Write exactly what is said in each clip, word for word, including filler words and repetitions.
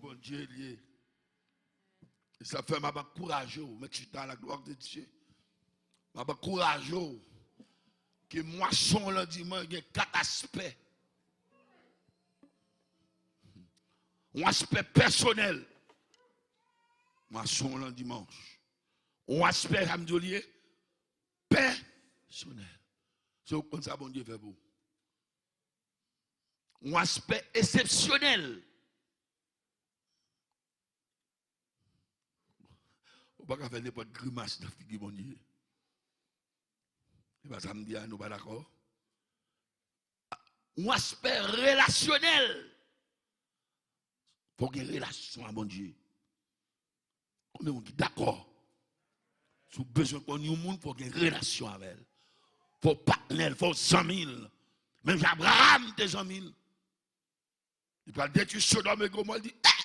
Bondye l ye. E sa fè m ap ankouraje w, mèt chita la gloire de Dieu. M ap ankouraje w ke mwason w lan dimanch gen kat aspè. Yon aspè pèsonèl. Mwason w lan dimanch. Yon aspè, sa m di w li ye, pèsonèl. Se ou k konn sa Bondye fè pou ou. Yon aspè eksepsyonèl. Ou pa ka fè nenpòt grimas nan figi Bondye. Se pa sa m di a, nou pa dakò? Yon aspè relasyonèl. Fò w gen relasyon ak Bondye. Konbyen moun ki dakò? Si w bezwen konn yon moun, fò w gen relasyon avè l. Fò w patnè l, fò w zanmi l. Menm jan Abraram te zanmi l. Li pral detwi Sodòm e Gomò, li di, eh!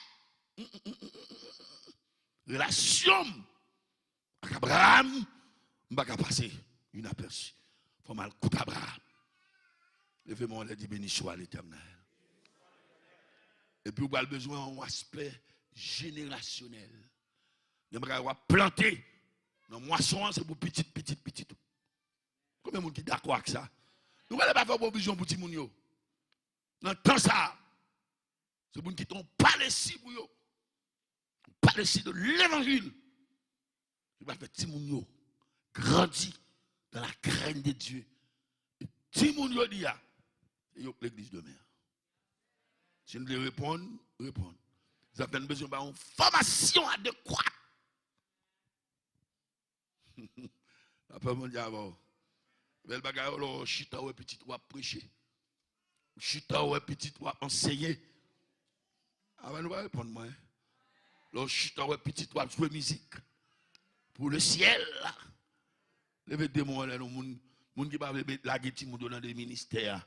Relasyon m ak Abraram, m pa ka pase inapèsi. Fò m al koute Abraram. Leve men w anlè, di, beni swa Letènèl. Epi ou pral bezwen yon aspè jenerasyonèl. Gen bagay w ap plante nan mwason an, se pou pitit, pitit, pitit ou. Konbyen moun ki dakò ak sa? Nou pral pa fè pwovizyon pou timoun yo. Nan tan sa a, se pou n kite yon palesi pou yo. Yon palesi de levanjil. Ki va fè timoun yo grandi dans la crainte de Dieu. E timoun jodi a, se yo k legliz demen an. Si n vle reponn, reponn. Sa fè n bezwen ba yon fòmasyon adekwat. Lapè Bondye avè w. Bèl bagay, lè w chita, w wè pitit w ap preche. Ou chita, w wè pitit w ap anseye. Avan nou pa reponn mwen. Lè w chita, w wè pitit w ap jwe mizik. Pou le syèl la. Leve de men w anlè non moun, moun ki pa vle met lage timoun yo nan de ministè a.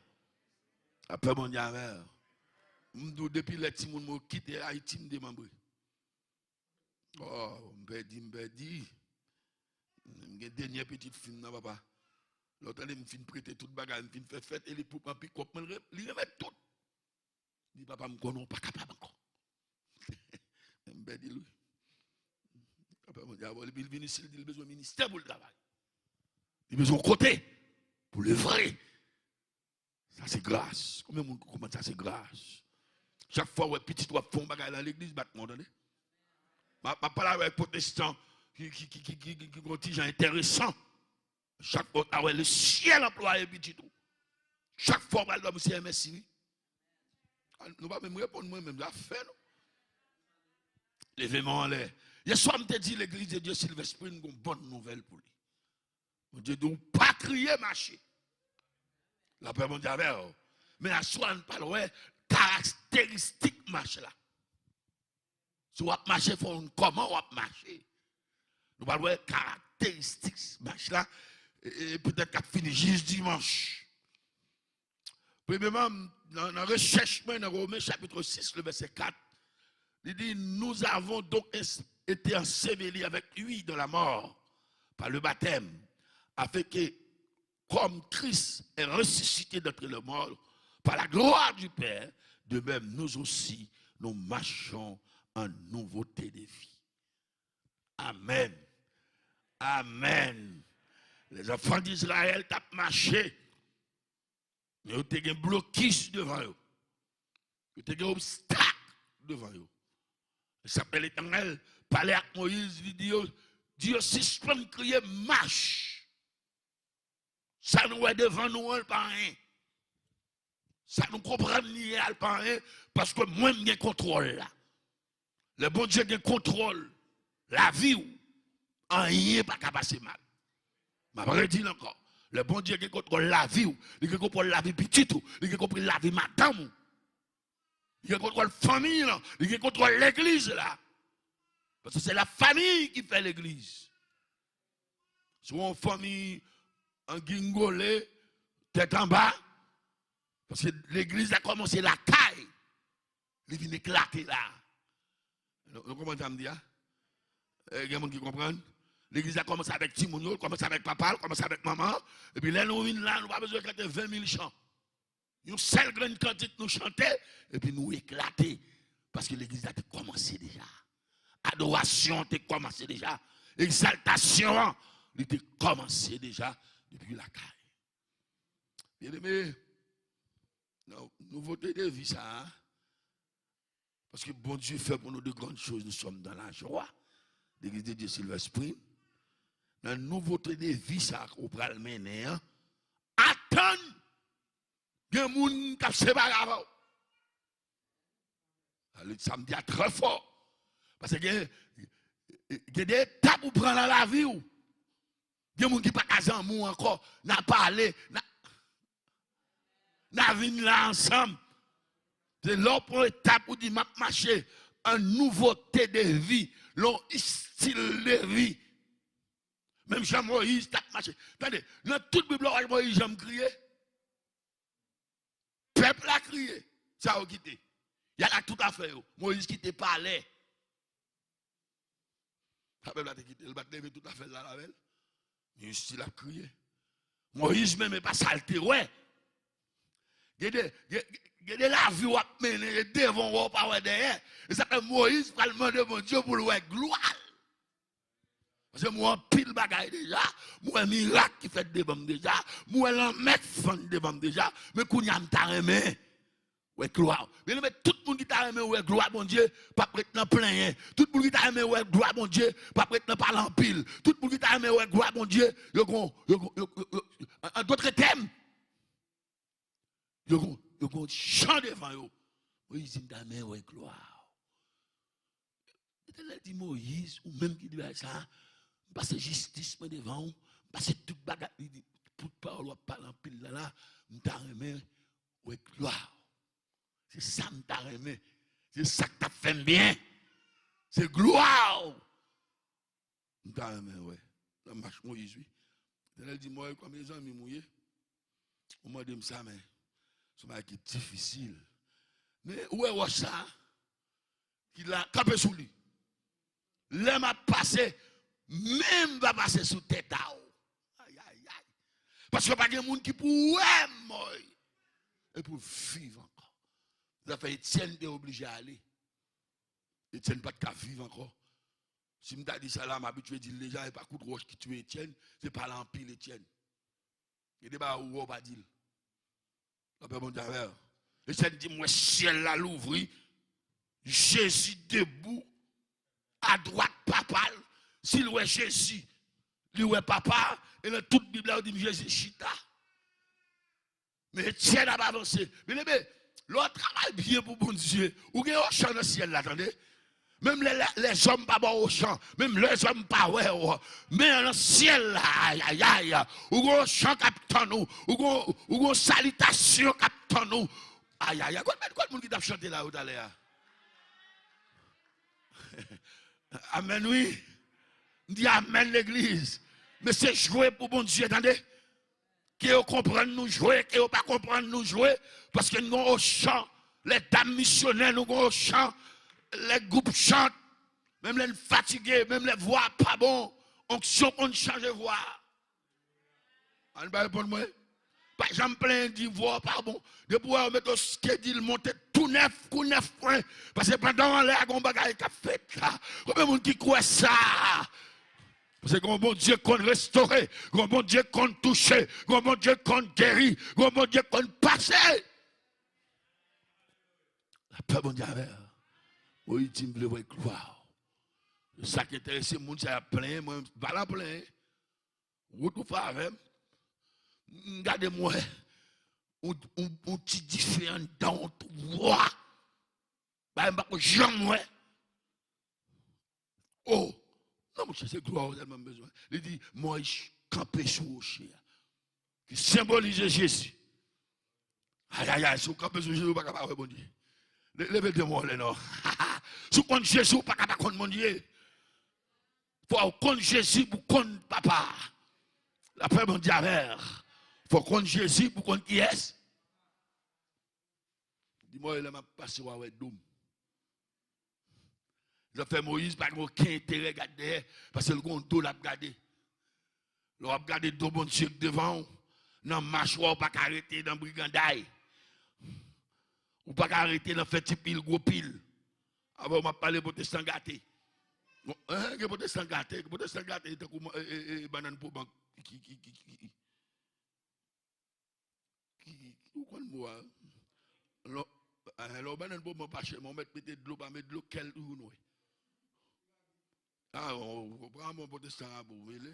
Lapè Bondye avè w. M di w, depi lè timoun mwen yo kite Ayiti, m demanbre. Oh, m pèdi, m pèdi. M gen dènye pitit fi m nan, papa. Lè w tande m fin prete tout bagay, m fin fè fèt, e li pou pran pikòp mwen, li re-, li remèt tout. Li di, papa, m konnen w pa kapab ankò. M pèdi l, wi. Papa, Bondye avè w, epi l vin isit, li di l bezwen ministè pou l travay. Li bezwen yon kote pou l evre. Sa se gras. Konbyen moun ki konprann sa se gras? Chak fwa w wè pitit w ap fè yon bagay nan legliz, bat men w, tande. M ap, m ap pale avèk pwotestan ki, ki, ki, ki, ki, ki, ki gon ti jan enteresan. Chak fwa w ta wè le syèl anplwaye pitit ou. Chak fwa w pral dòmi, Seyè, mèsi, wi. A, nou pa menm reponn mwen menm, zafè nou. Leve men w anlè. Yèswa, m te di legliz de Dieu Silver Spring gon bòn nouvèl pou li. Bondye di w pa kriye, mache. Lapè Bondye avè w. Men aswè a, n pral wè karakteristik mach la. Si w ap mache, fò w konn kòman w ap mache. Nou pral wè karakteristik mach la, e, e petèt k ap fini jis dimanch. Premyèman, nan, nan rechèch mwen, nan Women chapit sis, le vèsè kat, li di, nous avons donc ins-, été ensevelis avec lui dans la mort par le baptême, afin que, comme Christ est ressuscité d'entre les morts par la gloire du Père, de même nous aussi, nous marchons en nouveauté de vie. Amèn. Amèn. Les enfants d'Israël t ap mache. Men yo te gen blokis devan yo. Yo te gen obstak devan yo. E sa fè Letènèl pale ak Moyiz, li di yo, di yo sispann kriye, mach. Sa nou wè devan nou an, l pa anyen. Sa nou konprann li ye a, l pa anyen, paske mwen, m gen kontwòl la. Lè Bondye gen kontwòl lavi w, anyen pa ka pase mal. M ap redi l ankò. Lè Bondye gen kontwòl lavi w, li gen kontwòl lavi pitit ou, li gen kontwòl lavi madanm ou, li gen kontwòl fanmi w lan, li gen kontwòl legliz la. Paske se la famille qui fait l'église. Si w yon fanmi an gingole, tèt anba, paske legliz la kòmanse lakay, li vin eklate la. Nou, nou konprann sa m di a? E, gen moun ki konprann? Legliz la kòmanse avèk timoun yo, l kòmanse avèk papa, l kòmanse avèk manman, epi lè nou vin la, nou pa bezwen kante ven mil chan. Yon sèl grenn kantik nou chante, epi nou eklate. Paske legliz la te kòmanse deja. Adorasyon an te kòmanse deja. Egzaltasyon an, li te kòmanse deja depi lakay. Byeneme, nan nouvote de vi sa a, paske Bondye fè pou nou de grann choz, nous sommes dans la joie. L'église de Dieu Silver Spring. Nan nouvote de vi sa a ke w pral mennen an, atann gen moun k ap separe avè w. Ale samdi a trè fò. Paske gen, gen de etap ou pran nan lavi w. Gen moun ki pa ka zanmi w ankò. N a pale, n a, n a vin la ansanm. Se lè w pran etap ou di, "M ap mache an nouvote de vi, lè w estil de vi." Menm jan Moyiz t ap mache. Tande, nan tout Bib la, w wè Moyiz janm kriye. Pèp la kriye. Sa yo kite. Y al ak tout afè yo. Moyiz kite palè. Sa pèp la te kite. L pa t leve tout afè l la avè l. Li still ap kriye. Moyiz menm, e pa sa l te wè. Gen de, gen, gen de lavi w ap mennen, e devan w wè, w pa wè dèyè. E sa fè Moyiz pral mande Bondye pou l wè glwa l. Paske m wè anpil bagay deja, m wè mirak ki fèt devan m deja, m wè lanmè k fann devan m deja, men kounye a m ta renmen wè glwa w. Byeneme, tout moun ki ta renmen wè glwa Bondye p ap ret nan plenyen. Tout moun ki ta renmen wè glwa Bondye p ap ret nan pale anpil. Tout moun ki ta renmen wè glwa Bondye, yo gon, yo gon, yo, yo, yo, an, an dòt tèm, yo gon, yo gon chan devan yo. Moyiz di, "M ta renmen wè glwa w." Letènèl di Moyiz, ou menm ki di bagay sa, "M pase jistis mwen devan w, m pase tout bagay," li di, "tout pawòl w ap pale anpil la la, m ta renmen wè glwa w. Se sa m ta renmen. Se sa k t ap fè m byen. Se glwa w m ta renmen wè." Nan mach Moyiz, wi. Letènèl di, "Moyiz, kòm e zanmi m ou ye, ou mande m sa, men se yon bagay ki difisil. Men ou wè wòch sa a?" Ki la, kanpe sou li. Lè m ap pase, men m va pase sou tèt a w. Ay, ay, ay. Paske pa gen moun ki pou wè mò e pou viv ankò. Sa fè Etyèn te oblije ale. Etyèn pa t ka viv ankò. Si m ta di sa la, m abitye di l deja, e pa kout wòch ki tiye Etyèn, se pale anpil Etyèn. Gen de bagay ou wè w pa di l. Lapè Bondye avè w. Etyèn di, "M wè syèl la louvri, Jezi debou adwat Papa l." Si l wè Jezi, li wè Papa, e nan tout Bib la, yo di m Jezi chita. Men Etyèn ap avanse. Byeneme, lè w travay byen pou Bondye, ou gen yon chan nan syèl la, tande. Menm lè, lè, lèzòm pa ba w chan, menm lèzòm pa wè w, men nan syèl la, ayayay, ou gon chan k ap tann ou, ou gon, ou gon salitasyon k ap tann ou. Ayayay, kote, kote moun ki t ap chante la yo talè a? Amèn, wi. M di amèn, legliz. Men se jwe pou Bondye, tande. Ke yo konprann nou jwe, ke yo pa konprann nou jwe, paske nou gon ochan. Lèdam misyonè, nou gon ochan. Lè gwoup chante, menm lè n fatige, menm lè vwa pa bon, onksyon konn chanje vwa. Ann pa reponn mwen. Pa janm plenyen di vwa w pa bon. Depi w wè yo mete w skedi l monte tou nèf, kou nèf pwen. Paske pandan w anlè a, gon bagay k ap fèt la. Konbyen moun ki kwè sa? Paske gon Bondye konn restore, gon Bondye konn touche, gon Bondye konn geri, gon Bondye konn pase. Lapè Bondye avè w. Moyiz di, "M vle wè glwa w." Sa k enterese moun sa y ap plenyen, mwen, m pa nan plenyen. Wout ou fè avè m. M gade m wè yon, yon, yon ti dife anndan w tou. Wa! Bagay m pa ko janm wè. O! Non, monchè, se glwa w sèlman m bezwen. Li di, Moyiz kanpe sou woche a, ki senbolize Jezi. Ayayay, si w kanpe sou Jezi, ou pa ka pa wè Bondye. Le-, leve de mò lè non. Si w konn Jezi, ou pa ka pa konn Bondye. Fò w konn Jezi pou konn Papa. Lapè Bondye avè w. Fò w konn Jezi pou konn kiyès. Di Moyiz, lè m ap pase, w a wè do m. Sa fè Moyiz pa gen okenn enterè gade dèyè, paske l gon do l ap gade. Lè w ap gade do Bondye k devan w, nan mach ou a, ou pa ka rete nan briganday. Ou pa ka rete nan fè ti pil, gwo pil. Avè w m ap pale pwotestan gate. Bon, eh, gen pwotestan gate, pwotestan gate tankou e, e, e, bannann pwomank ki, ki, ki, ki, ki, ki, ki, ou konn mo a. Lè, eh, lè w bannann pwomank pa chè, men w mèt mete dlo, pa met dlo, kè l toujou nwè. A, w pran bon pwotestan a pou w mele.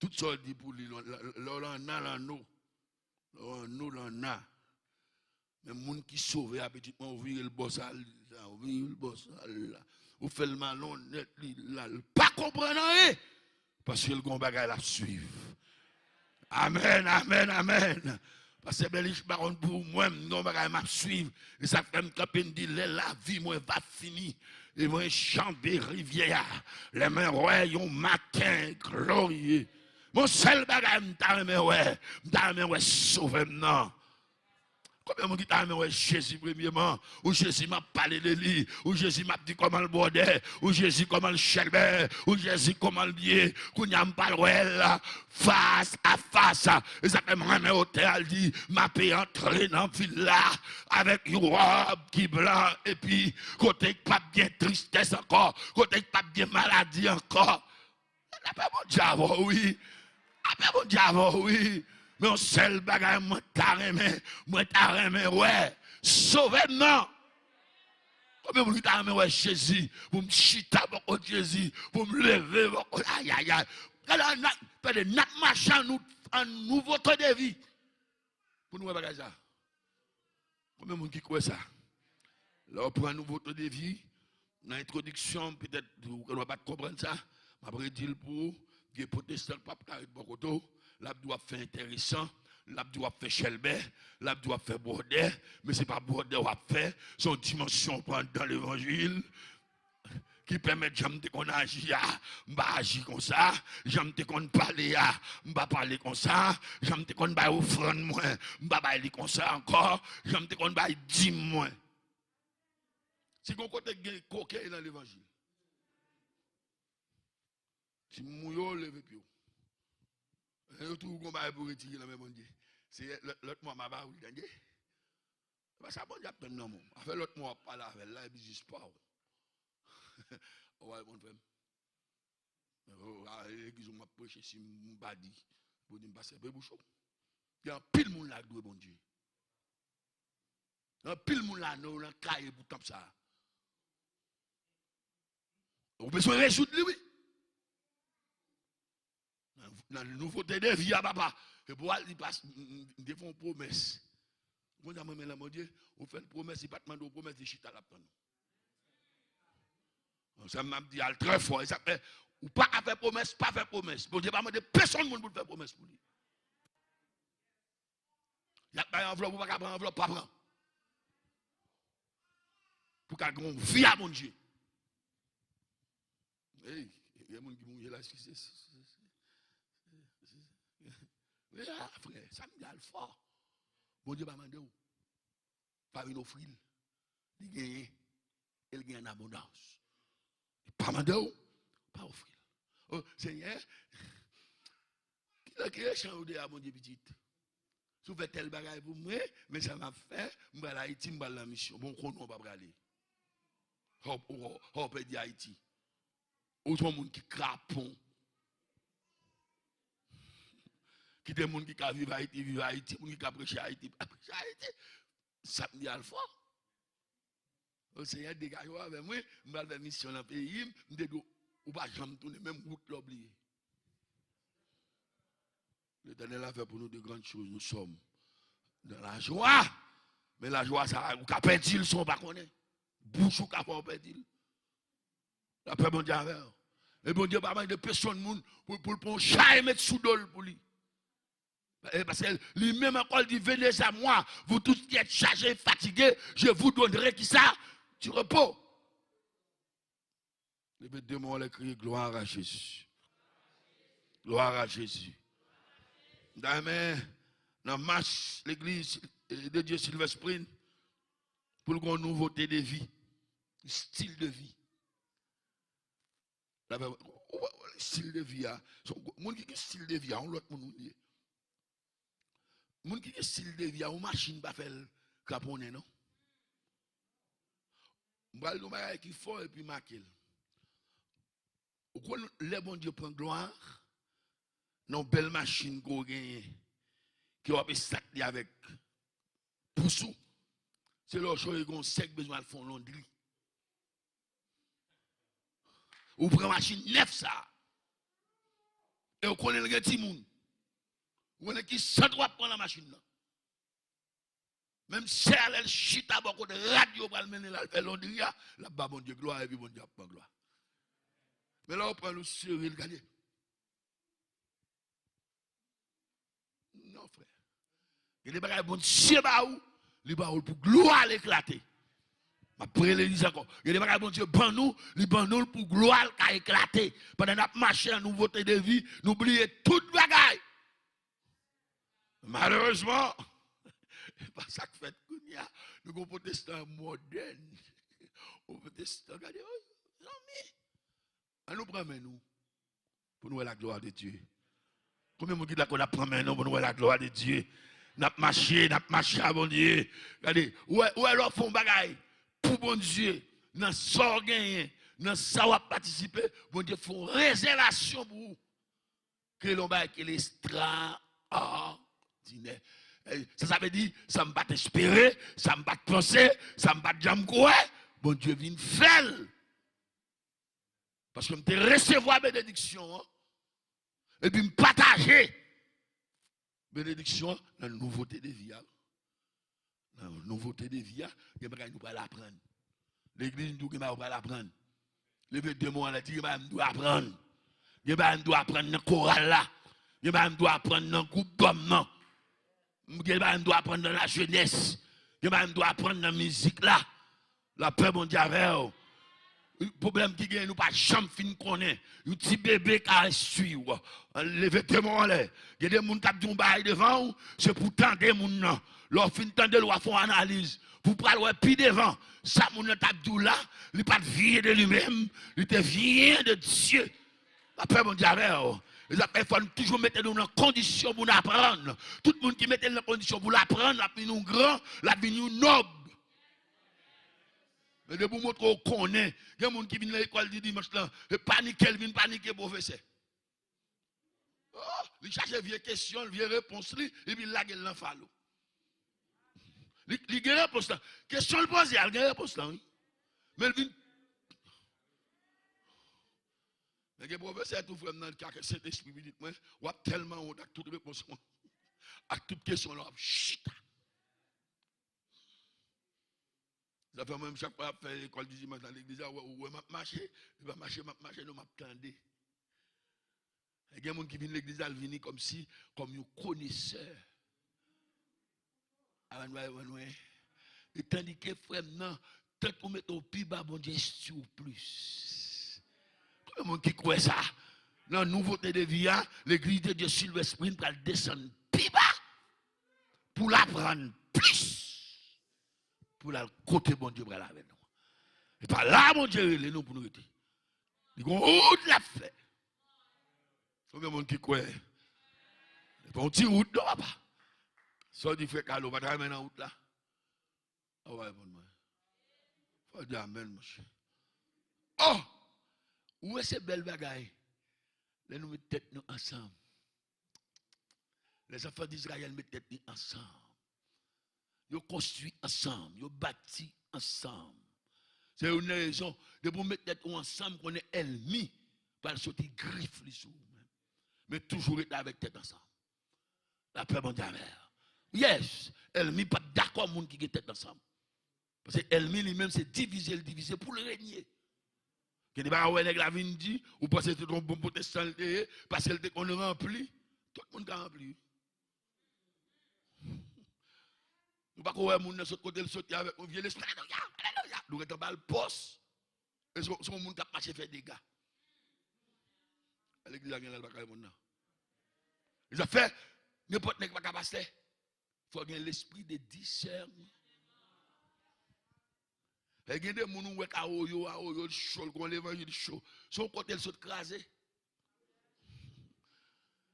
Tout sa w di pou li, lè w lanna, lanno. Lè w lanno, lanna. Men moun ki sove a, pitit mwen, ou vire l bò sa, ou vire l bò sa la. Ou fè l malonnèt, li la, l pa konprann anyen. Paske l gon bagay l ap swiv. Amèn, amèn, amèn. Pastè Bèlich pa konn pou mwen, m gon bagay m ap swiv. E sa k fè m kanpe, m di, lè lavi mwen va fini, e mwen janbe rivyè a, lè mwen wè yon maten glorye, yon sèl bagay m ta renmen wè, m ta renmen wè sovè m nan. Konbyen moun ki ta renmen wè Jezi premyeman? Ou Jezi m ap pale de li. Ou Jezi m ap di kòman l bwòdè. Ou Jezi kòman l chèlbè. Ou Jezi kòman l ye. Kounye a m pral wè l fas a fas. E sa fè m renmen otè a, l di, m ape antre nan vil la avèk yon wòb ki blan, epi kote k p ap gen tristès ankò, kote k p ap gen maladi ankò. Lapè Bondye avè w, wi. Lapè Bondye avè w, wi. Men yon sèl bagay mwen ta renmen, mwen ta renmen wè. Sove m nan. Konbyen moun ki ta renmen wè Jezi? Pou m chita bò kot Jezi, pou m leve bò kot, ayayay. Gade, n ap, tande, n ap mache an nou, an nouvote de vi. Pou nou wè bagay sa. Konbyen moun ki kwè sa? Lè w pran nouvote de vi, nan entwodiksyon, petèt ou, ou pa t konprann sa, m ap redi l pou ou, gen pwotestan k p ap ka ret bò kote w, l ap di w ap fè enteresan, l ap di w ap fè chèlbè, l ap di w ap fè bwòdè, men se pa bwòdè w ap fè, se yon dimansyon w pran anndan levanjil. Ki pèmèt jan m te konn aji a, m pa aji konsa, jan m te konn pale a, m pa pale konsa, jan m te konn bay ofrann mwen, m pa bay li konsa ankò, jan m te konn bay dim mwen. Si gon kote gen koken nan levanjil, si m mouye w, leve pye w. Yo toujou gon bagay pou retire nan men Bondye. Se lòt, lòt mwa m ap ba ou l, tande. Se pa sa Bondye ap tann nan men w. Afè lòt mwa w ap pale avè l la, epi jis pa w. Ou al konn fè m. Oh, a, legliz ou m ap preche, si m pa di, pou di m pastè, pe bouch ou. Gen anpil moun la k dwe Bondye. Anpil moun la, non, nan kaye pou tanp sa. Ou bezwen rezoud li, wi. Nan, nan nouvote de vi a, papa. E pou al, li pas, m, m, m te fè yon pwomès. Ou konn sa mwen renmen nan Bondye? Ou fè l pwomès, li pa t mande w pwomès, li chita, l ap tann ou. Bon, sa m ap di a l trè fò. E sa k fè, ou pa ka fè pwomès, pa fè pwomès. Bondye pa mande pèsonn moun pou l fè pwomès pou li. Y ap bay anvlòp, ou pa ka pran anvlòp, pa pran. Pou ka gen yon vi a Bondye. Ey, gen moun ki mouri la, eskize. Men a, frè, sa m di a l fò. Bondye pa mande w. Pa vin ofri l. Li genyen. E l gen an abondans. Li pa mande w, pa ofri l. Oh, Senyè, kilè ki echanj ou de a, Bondye pitit? Si w fè tèl bagay pou mwen, men sa m ap fè, m pral Ayiti, m pral nan misyon. Bon, konnen w pa prale. Hòp, hòp, hòp, pèdi Ayiti. Ou se yon moun ki krapon. Kite moun ki ka viv Ayiti, viv Ayiti. Moun ki ka preche Ayiti, preche Ayiti. Sa m di a l fò. O Senyè, degaje w avè mwen, m pral fè misyon nan peyi m, m te di w, ou pa janm tounen, menm wout la w bliye. Letènèl a fè pou nou de grann choz, nou sòm nan lajwa. Men lajwa sa a, ou ka pèdi l san w pa konnen. Bouch ou ka fè w pèdi l. Lapè Bondye avè w. E Bondye pa mande pèsonn moun pou, pou l pran yon chay met sou do l pou li. E paske li menm ankò, li di, venez à moi, vous tous qui êtes chargés et fatigués, je vous donnerai ki sa? Du repos. Leve de men w anlè, kriye, gloire à Jésus. Gloire à Jésus. M ta renmen nan mach legliz de Dieu Silver Spring pou l gen yon nouvote de vi, stil de vi. Stil de vi a, se yon moun ki gen stil de vi a, yon lòt moun ou ye. Moun ki gen stil de vi a, yon machin pa fè l kraponnen, non. M pral di yon bagay ki fò epi make l. Ou konn lè Bondye pran glwa nan yon bèl machin ke w genyen, ke w ap estat li avèk pous ou, se lè w chonje gen yon sè k bezwen al fè yon londri. Ou pran machin nèf sa a. E w konnen l gen timoun. Ou konnen ki sant w ap pran nan machin nan. Menm sè a, lè l chita bò kote rad yo pral mennen l al fè londri a, l ap ba Bondye glwa, epi Bondye ap pran glwa. Men lè w pran l, ou sere l, gade. Non, frè. Gen de bagay Bondye ba ou, li ba ou l pou glwa l eklate. M ap prele legliz ankò. Gen de bagay Bondye ban nou, li ban nou l pou glwa l ka eklate. Pandan n ap mache an nouvote de vi, nou bliye tout bagay. Malerezman, e pa sa k fèt kounye a. Nou gen pwotestan mòdèn. Yon pwotestan, gade, oh, zanmi. An nou pran men nou pou nou wè la gloire de Dieu. Konbyen moun ki dakò n ap pran men nou pou nou wè la gloire de Dieu? N ap mache, n ap mache a Bondye. Gade, ou wè, ou wè lè w fè yon bagay pou Bondye, nan sa w genyen, nan sa w ap patisipe, Bondye fè yon rezèvasyon pou ou. Kreye yon bagay ki ekstraòdinè. Eh, sa, sa vle di, sa m pa t espere, sa m pa t panse, sa m pa t janm kwè, Bondye vin fè l. Paske m te resevwa benediksyon an, epi m pataje benediksyon an nan nouvote de vi a. Nan nouvote de vi a, gen bagay nou pral aprann. Legliz, m di w, gen bagay w pral aprann. Leve de men w anlè, di, gen bagay m dwe aprann. Gen bagay m dwe aprann nan koral la. Gen bagay m dwe aprann nan gwoup dòm nan. Gen bagay m dwe aprann nan lajenès. Gen bagay m dwe aprann nan mizik la. Lapè Bondye avè w. Pwoblèm ki genyen, nou pa janm fin konnen. Yon ti bebe ka enstwi w. Leve de men w anlè. Gen de moun k ap di yon bagay devan w, se pou w tande moun nan. Lè w fin tande l, w a fè yon analiz. Pou w pral wè pi devan, sa moun nan t ap di w la, li pa t vyen de li menm, li te vyen de Dye. Lapè Bondye avè w. E sa fè fò n toujou mete nou nan kondisyon pou n aprann. Tout moun ki mete l nan kondisyon pou l aprann, l ap vin yon gran, l ap vin yon nòb. Men depi w montre w konnen, gen moun ki vin nan lekòl di dimanch lan, e panike l vin panike pwofesè. Oh, li chache vye kesyon l, vye repons li, epi l lage l nan falo. Li, li gen repons lan. Kesyon l poze a, l gen repons lan, wi. Men l vin. Men gen pwofesè tou, frè m nan, ki ak Sentespri pitit mwen, w ap tèlman wont ak tout repons mwen. Ak tout kesyon lan, w ap chita. Sa fè mwen menm, chak fwa y ap fè lekòl di dimanch nan legliz la, ou wè, ou wè m ap mache, li pa mache, m ap mache, non, m ap tande. E gen moun ki vin legliz la, l vini kòmsi, kòm yon konesè. Amen, wè, wè, wè. E tandike frè m nan, tank ou mete w pi ba, Bondye enstwi w plis. Konbyen moun ki kwè sa? Nan nouvote de vi a, Legliz de Dye Silver Spring pral desann pi ba pou l aprann plis, pou l al kote Bondye pral avè nou. E pa la Bondye rele nou pou nou rete. Li gon wout l ap fè. Konbyen moun ki kwè? Se pa yon ti wout non, papa. Sa w di frè Kalo, pa ta renmen nan wout la? Ou pa reponn mwen. Fò w di amèn, monchè. Oh! Ou wè se bèl bagay. Lè nou met tèt nou ansanm. Lèzanfan Dizrayèl met tèt li ansanm. Yo konstwi ansanm, yo bati ansanm. Se youn nan rezon, depi w met tèt ou ansanm, konnen ènmi pral soti grif li sou ou menm. Men toujou rete avèk tèt ansanm. Lapè Bondye avè w. Yes, ènmi p ap dakò moun ki gen tèt ansanm. Paske ènmi li menm se divize l divize pou l renye. Gen de bagay ou wè nèg la vin di, ou panse se te yon bon pwotestan li te ye, paske l te konn ranpli. Tout moun ka ranpli, wi. Nou pako wè moun nan sot kote l soti avèk yon vye lespri. Alelouya, alelouya. Nou gentan ba l pòs. E se, se yon moun k ap mache fè dega. Legliz la gen lè l pa ka reponn nan. E sa fè, nenpòt nèg pa ka pastè. Fò gen lespri de disènman. E gen de moun ou wè k a oyo, a oyo, l cho, l gon levanjil cho. Se yon kote l sot kraze.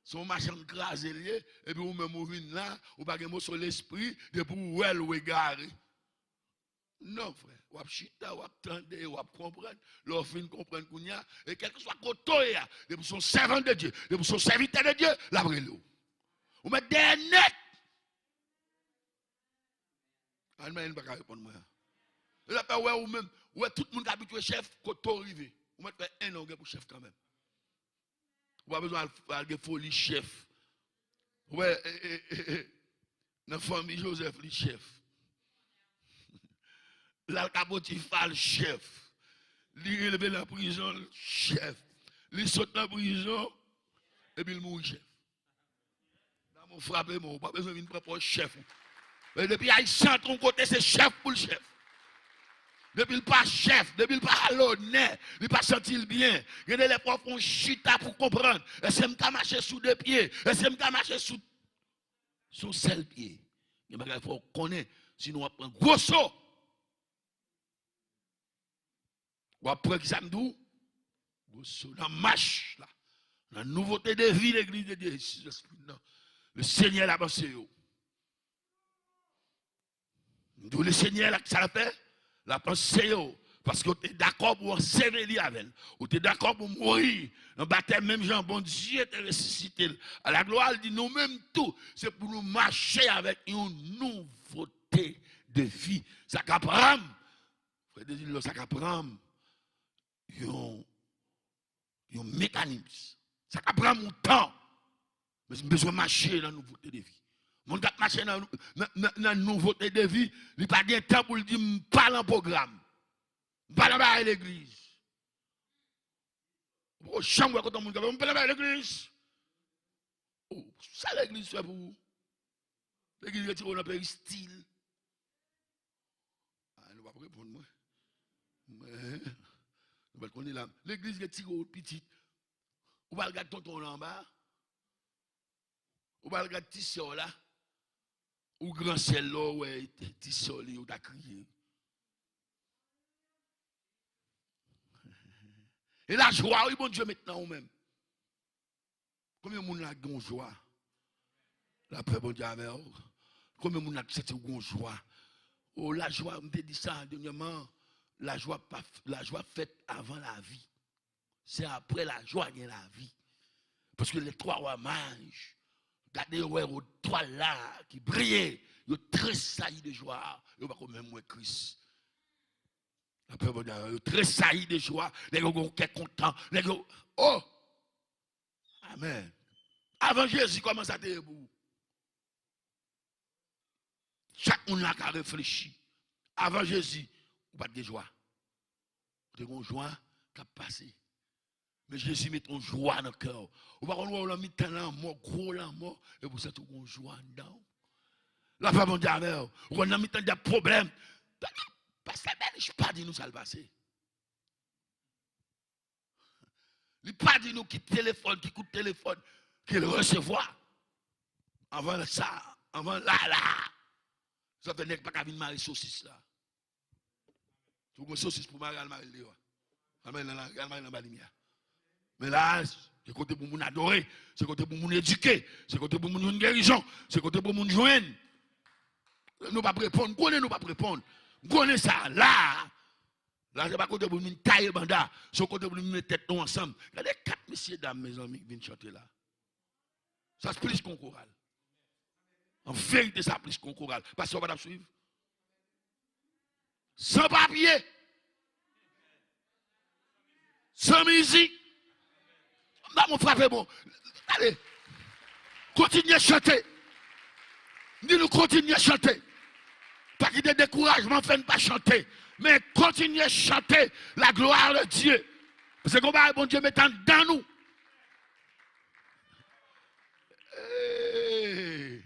Se yon machann kraze l ye, epi ou menm ou vin la, ou pa gen moso lespri, depi ou wè l, ou egare. Non, frè. W ap chita, w ap tande, w ap konprann. Lè w fin konprann kounye a, e kèlkeswa kote w ye a, depi w se yon sèvant de Dye, depi w se yon sèvitè de Dye, l ap rele w. Ou mèt dèyè nèt. Anmè, li pa ka reponn mwen an. E l ap fè wè ou menm, ou wè tout moun k abitye chèf, kote w rive. Ou mèt fè en an ou gen pou chèf kanmenm. Ou pa bezwen al, al gen foli chèf. Ou wè, e, e, e, e, nan fanmi Jozèf, li chèf. L al ka Potifa, l chèf. Li leve nan prizon, l chèf. Li sot nan prizon, epi l mouri chèf. Damou frape mwen, ou pa bezwen vin pran pòz chèf ou. Men depi Ayisyen antre yon kote, se chèf pou l chèf. Depi l pa chèf, depi l pa al onè, li pa santi l byen. Gen de lè fò w fè yon chita pou w konprann. Èske m ka mache sou de pye? Èske m ka mache sou, sou sèl pye? Gen bagay fò w konnen, sinon w ap pran gwo so. W ap pran ki sa m di w? Gwo so nan mach la. Nan nouvote de vi legliz de Dye, si lespri nan. Le Senyè l ap anseye w. M di w le Senyè la, sa l ap fè? L ap anseye w. Paske w te dakò pou w anseveli avè l. Ou te dakò pou w mouri nan batèm, menm jan Bondye te resisite l. A la glwa, l di nou menm tou, se pou nou mache avèk yon nouvote de vi. Sa ka pran m Frè Dezil, sa ka pran m yon, yon mekanis. Sa ka pran m yon tan. Men m bezwen mache nan nouvote de vi. Moun k ap mache nan, nan, nan, nan nouvote de vi, li pa gen tan pou l di, "M pa nan pwogram. M pa nan bagay legliz." Ou poko janm wè kote yon moun k ap, "M pa nan bagay legliz." Oh, sa legliz fè pou ou? Legliz retire w nan peristil. Ah, nou p ap reponn mwen. Mwen, nou pa t konnen la. Legliz retire w pitit. Ou pa al gad tonton w la anba. Ou pa al gad ti sè w la. Ou gran sè l, lè w wè ti sè w li, ou ta kriye. E lajwa, wi, Bondye met nan ou menm. Konbyen moun la gen yon jwa? Lapè Bondye avè w. Konbyen moun la ki santi w gen yon jwa? O, lajwa, m te di sa dènyèman, lajwa pa, lajwa fèt avan lavi. Se apre lajwa gen lavi. Paske les trois rois mages, gade yo wè yo twa la ki briye, yo tresayi de jwa, yo pako menm wè Kris. Lapè Bondye avè w, yo tresayi de jwa, nèg yo gen yon kè kontan, nèg yo, oh! Amèn. Avan Jezi, kòman sa te ye pou ou? Chak moun la ka reflechi. Avan Jezi, ou pa t gen jwa. Ou te gen yon jwa k ap pase. Men Jezi met yon jwa nan kè w. Ou pa konn wè w nan mitan lanmò, gwo lanmò, epi w santi w gen yon jwa anndan w. Lapè Bondye avè w. Ou konn nan mitan de pwoblèm. Pastè Bèlich pa di nou sa l pase. Li pa di nou ki telefòn, ki kout telefòn ke l resevwa. Anvan sa, anvan la, la. Sa fè nèg pa ka vin mare sosis la. Si w gen sosis pou mare, al mare l deyò. Al mare l nan lari, al mare l anba limyè. Men la, se kote pou moun adore, se kote pou moun edike, se kote pou moun jwenn gerizon, se kote pou moun jwenn. Nou p ap reponn, m konnen nou p ap reponn. M konnen sa, la, la se pa kote pou nou vin taye banda, se yon kote pou nou vin met tèt nou ansanm. Gade kat mesye dam, mezanmi, ki vin chante la. Sa se plis ke yon koral. An verite, sa plis ke yon koral. Pastè, w pa t ap swiv? San papye. San mizik. M pa bon frape bon. Gade. Kontinye chante. M di nou kontinye chante. Pa kite dekourajman fè n pa chante. Men kontinye chante la gloire de Dieu. Paske gen yon bagay Bondye met anndan nou. Hey.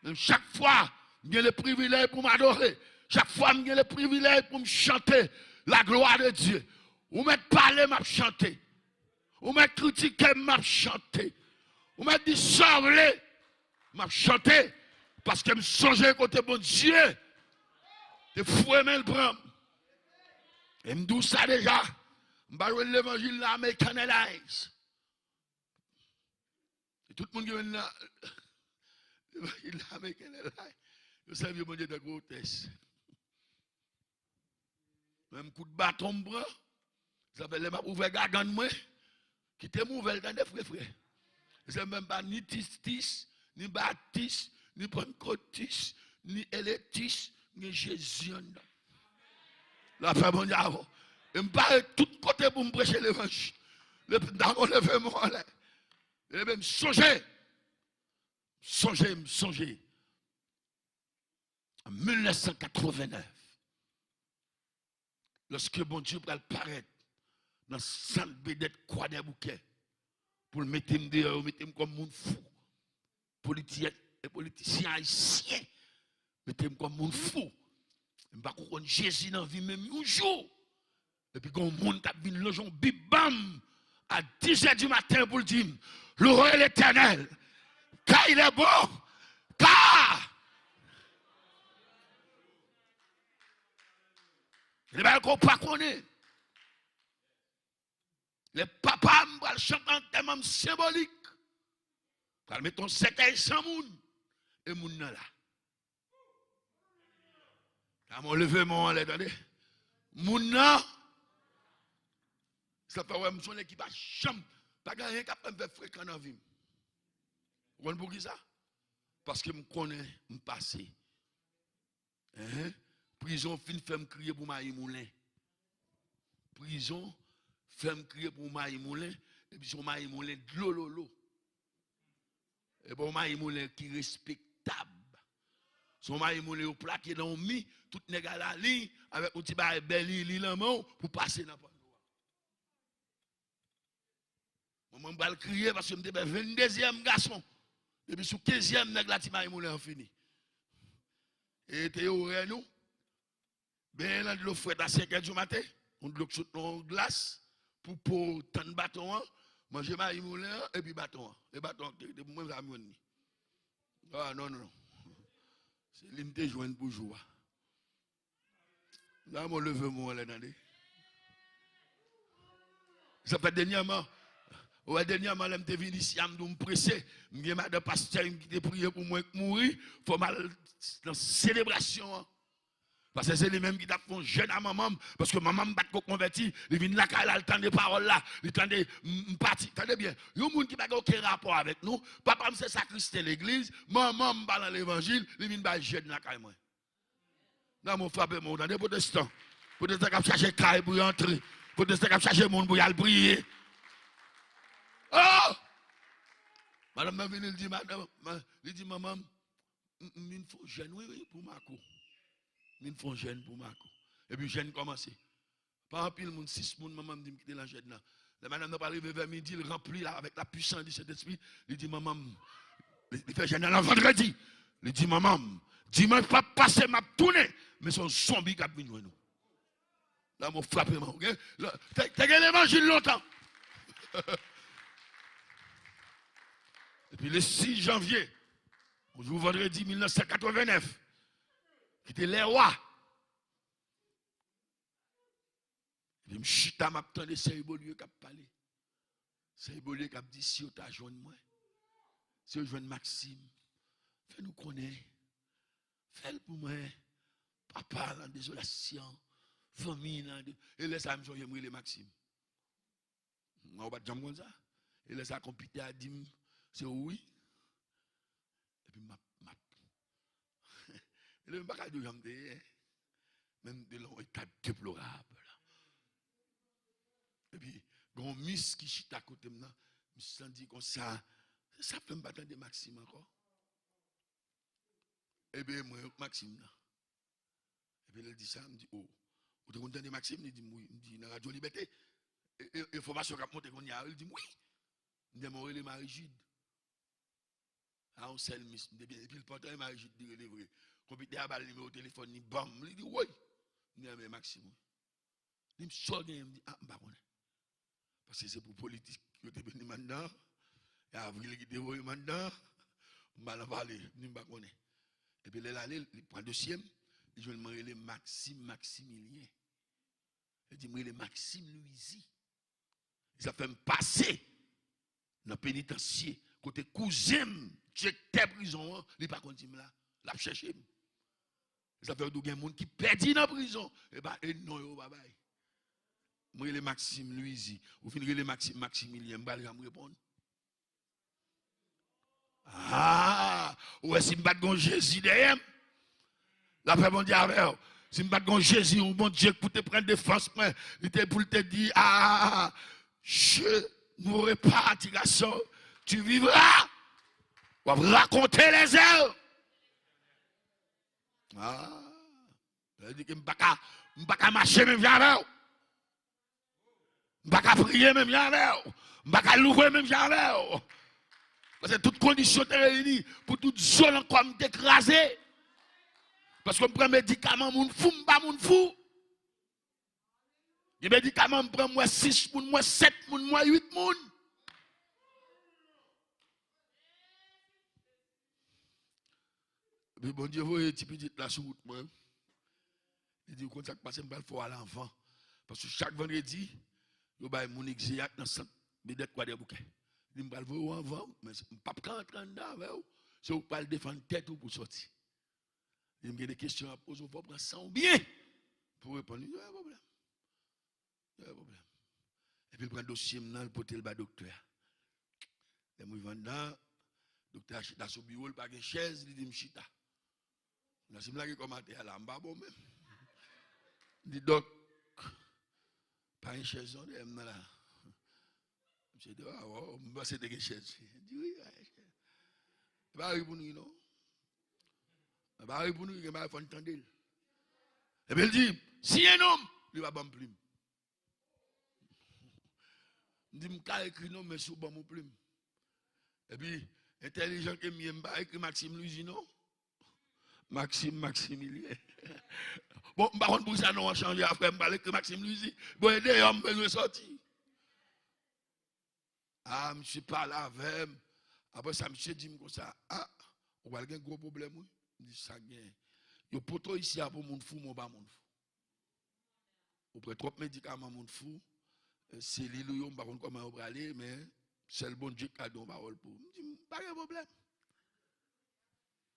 Men chak fwa m gen le privilèj pou m adore, chak fwa m gen le privilèj pou m chante la gloire de Dieu, ou mèt pale, m ap chante. Ou mèt kritike m, m ap chante. Ou mèt di sa w vle, m ap chante. Paske m sonje kote Bondye te foure men l pran m. E m di w sa deja, m pa jwenn levanjil nan American Airlines. E tout moun ki jwenn nan levanjil nan American Airlines, Yo sèvi Bondye tankou otès. Menm kout baton m pran, sa fè lè m ap ouvè gagann mwen, kite m ouvè l, tande, frè, frè. Se menm pa ni tistis, ni batis, ni pannkotis, ni eletis, ni Jezi anndan. Lapè Bondye avè w. E m pare tout kote pou m preche levanjil. Le, Damo, leve men w anlè. Leve, m sonje. M sonje, m sonje. An mil nèf san katreven nèf, lòske Bondye pral parèt nan sal Bedèt Kwadèboukè pou l mete m deyò, yo mete m kòm moun fou. Politiyen, politisyen ayisyen mete m kòm moun fou. M pa ko konn Jezi nan vi m menm yon jou. Epi gen yon moun k ap vin lonje yon bib ban m a dizè di maten pou l di m, Louez l'Éternel, car il est bon, car se bagay ke w pa konnen. Lè papa m pral chante antèman m senbolik, pral mete yon sèkèy san moun, e moun nan la. Damo, leve men w anlè, tande. Moun nan, sa fè w wè m se yon nèg ki pa janm, pa gen anyen k ap fè m fè frekan nan vi m. Ou konn poukisa? Paske m konnen m pase. Enhen. Prizon fin fè m kriye pou mayi moulen. Prizon fè m kriye pou mayi moulen, epi se yon mayi moulen dlololo. E pa yon mayi moulen ki respektab. Se yon mayi moulen yo plake nan yon mi, tout nèg alaliy, avèk yon ti bagay bèlili nan men w pou pase nan panno a. Manman m pral kriye paske m te fè venndezyèm gason. Depi sou kenzyèm nèg la, ti mayi moulen an fini. E te orè nou. Benyen nan dlo frèt a senkè di maten, yon dlo k sot nan yon glas, pou po tann baton an, manje mayi moulen an, epi baton an. E baton an ki te pou mwen, sa m jwenn li. A, non, non, non. Se li m te jwenn pou jou a. Damo, leve men w anlè, tande. Sa fè dènyèman, ou wè, dènyèman, lè m te vin isi a, m di w m prese. M gen madan pastè m ki te priye pou mwen k mouri. Fò m al nan selebrasyon an. Paske se li menm ki t ap fè yon jèn a manman m, paske manman m pa t ko konvèti, li vin lakay la, li tande pawòl la, li tande m, m pati. Tande byen, yon moun ki pa gen okenn rapò avèk nou, papa m se sakristen legliz, manman m pa nan levanjil, li vin bay jèn lakay mwen. Nan mwen frape mwen, tande pwotestan. Pwotestan k ap chache kay pou y antre. Pwotestan k ap chache moun pou y al priye. Oh! Madanm nan vini, li di, madanm, li di, manman m, M, m vin fè w jèn, wi, wi, pou Mako. M vin fè w jèn pou Mako. Epi jèn kòmanse. Pa anpil moun, sis moun, manman m di m kite nan jèn nan. Lè madanm nan pral rive vè midi, l ranpli la avèk la puissance du Saint-Esprit. Li di, manman m, li, li fè jèn nan vandredi. Li di, manman m, dimanch p ap pase, m ap tounen. Men se yon zonbi k ap vin jwenn ou. Lanmò frape m, oke? Te, te gen levanjil lontan. Epi le sis janvye, yon jou vandredi mil nèf san katreven nèf, ki te lè wa. Epi m chita, m ap tande sè Ebolye k ap pale. Sè Ebolye k ap di, si yo ta jwenn mwen, si yo jwenn Maxime, fè nou konnen. Fè l pou mwen. Papa nan dezolasyon. Fanmi nan de... E lè sa a, m sonje m rele Maxime. Mwen, ou pa t janm konn sa? E lè sa a, konpitè a di m, se ou wi. Epi m ap, m ap. E lè m pa ka di w jan m te ye, men m te lan yon eta deplorab. Epi, gen yon mis ki chita kote m nan, m santi konsa, se sa k fè m pa tande Maxime ankò. Ebyen, mwen, Maxime nan. Epi lè l di sa, m di, o, ou te konn tande Maxime? Li di m, wi. M di, nan Radyo Libète? E, e, enfòmasyon k ap monte kounye a, wi. Li di m, wi. M di, men w rele Marie Jude. A, yon sèl mis, m te byen. Epi l pantan e Marie Jude li rele vre. Konpitè a ba l nimewo telefòn li, banm. Li di, woy. M di, a, men Maxime, wi. Li di m, sa w genyen? M di, a, m pa konnen. Paske se pou politik yo te mennen m anndan. E Avril ki te voye m anndan. M pa nan pale, m di m pa konnen. Epi lè l ale, li pran dosye m, li jwenn mwen rele Maxime Maximilien. Li di m rele Maxime Louisy. Sa fè m pase nan penitansye, kote kouzen m, direktè prizon an, li pa konn si m la. L ap chèche m. Sa fè yo di w gen moun ki pèdi nan prizon. E pa, e non yo pa bay. Mwen rele Maxime Louisy. Ou fin rele Maxime Maximilien, m pral janm reponn. Ah, ou wè si m pa t gon Jezi dèyè m, lapè Bondye avè w. Si m pa t gon Jezi, yon Bondye ki pou te pran defans mwen, li te pou l te di, ah, je n'aurai pas à dire à ça, tu vivras. W ap rakonte lèzè. Ah, sa vle di ke m pa ka, m pa ka mache menm jan avè w. M pa ka priye menm jan avè w. M pa ka louwe menm jan avè w. Paske tout kondisyon te reyini pou tout zo nan kò m te kraze. Paske m pran medikaman moun fou, m pa moun fou. Gen medikaman m pran, m wè sis moun, m wè sèt moun, m wè uit moun. Epi Bondye voye ti pitit la sou wout mwen. Li di, "Ou konn sa k pase, m pral fè w al anvan." Paske chak vandredi, yo bay moun egzeyat nan sant Bedèt Kwadèboukè. Li di, "M pral voye w anvan, men m p ap ka antre anndan avè w. Se ou k pral defann tèt ou pou sòti." Li di, "M gen de kesyon m ap poze w, fò w pran san w byen pou w reponn." Li di, "Pa gen pwoblèm." Yon pwoblèm. Epi l pran dosye m nan, l pote l ba doktè a. Lè m rive anndan, doktè a chita sou biwo, l pa gen chèz, li di m chita. Nan si m lage kò m atè a la, m pa bon menm. M di, "Dòk, pa gen chèz non dèyè m nan la." Misye di, "A, w, m panse te gen chèz." M di, "Wi, pa gen chèz." E pa ri pou n ri non. E pa ri pou n ri, gen bagay fò n tande l. Epi l di, "Siyen non m." Li pa ban m plim. M di, "M ka ekri non, men si w ban m yon plim." Epi, entèlijan ke m ye, m pa ekri Maxime Louisy non. Maxime Maximilien. Bon, m pa konn poukisa non an chanje a, frè, m pral ekri Maxime Louisy. Bon, e deyò m bezwen sòti. Ah, misye pale avè m. Apre sa, misye di m konsa, "Ah, ou pral gen gwo pwoblèm, wi." M di, "Sa k genyen?" "Yo pote w isi a pou moun fou, men w pa moun fou. Ou pran twòp medikaman moun fou, eh, selil ou yo, m pa konn kòman yo prale, men sèl Bondye k ka di yon pawòl pou ou." M di, "M pa gen pwoblèm."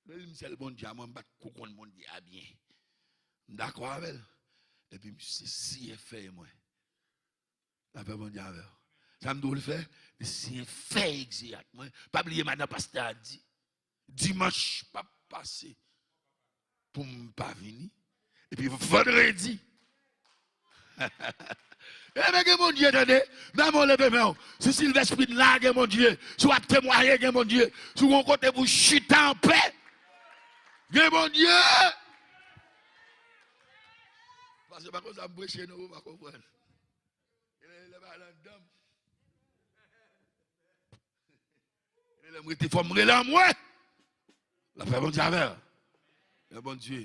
Lè li di m sèl Bondye a, mwen, m pa t ko konn Bondye a byen. M dakò avè l. Epi misye siyen fèy mwen. Lapè Bondye avè w. Sa m di w li fè? Li siyen fèy egzeyat mwen. Pa bliye madan pastè a di, dimanch p ap pase pou m pa vini. Epi vandredi. Ebyen, gen Bondye, tande. Mèm ou leve men w. Si Silvès Pin la, gen Bondye. Si w ap temwaye, gen Bondye. Si w gon kote pou chita anpè, gen Bondye. Pastè, pa konsa m preche non, ou pa konprann. Genlè, genlè pa nan dan m. Genlè lè m rete fò m rele anmwe. Lapè Bondye avè w. Lapè Bondye.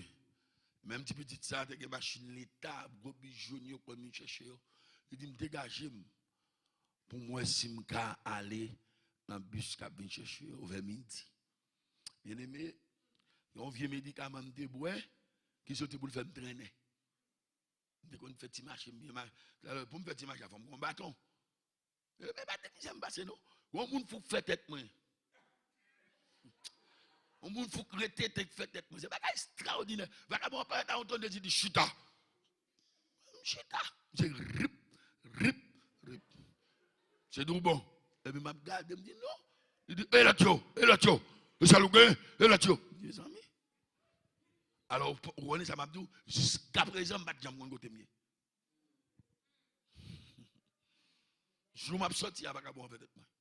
Menm ti pitit sa te gen machin leta, gwo bijou yo konn vin chèche yo. Li di m degaje m pou m wè si m ka ale nan bis k ap vin chèche yo vè midi. Byeneme, yon vye medikaman m te bwè, ki soti pou l fè m trennen. M te konn fè ti mache m byen ma-, pou m fè ti mache a fò m gon baton. E, men pa te mizè m pase non. Yon moun fou k fè tèt mwen. Yon moun fou k rete te k fè tèt mwen. Se bagay ekstraòdinè. Vakabon ap parèt a yon ton de di chita. M chita. M se rip, rip, rip. Se di w bon. Epi m ap gade, m di non. Li di, e lòt yo, e lòt yo. E sèl ou gen, e lòt yo. M di, mezanmi. Alò, ou konnen sa m ap di w, jiskaprezan, m pa t janm konn kote m ye. Jou m ap sòti a, vakabon an fè tèt mwen.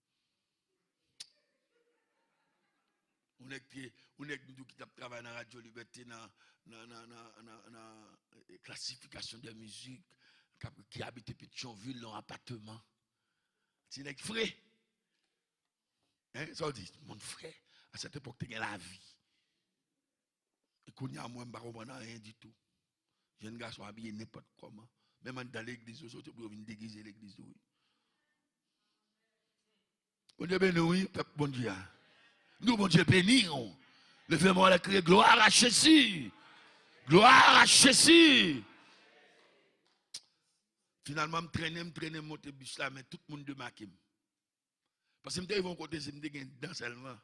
Yon nèg te, yon nèg m di w ki t ap travay nan Radyo Libète nan, nan, nan, nan, nan, nan, eh, klasifikasyon de mizik, k ap, ki abite Petyonvil, nan yon apatman. Ti nèg fre. Hein, sa w di? Moun fre. A sèt epòk, te gen lavi. E kounye a, mwen, m pa konprann anyen ditou. Jèn gason abiye nenpòt kòman. Menm anndan legliz yo, soti pou yo vin degize legliz yo, wi. Bondye beni w, wi, pèp Bondye a. Nou, Bondye beni w. Leve men w anlè, kriye, "Gloire à Jésus! Gloire à Jésus!" Finalman, m trennen, m trennen, m monte bis la, men tout moun demake m. Paske m te rive yon kote, se m te gen dan sèlman.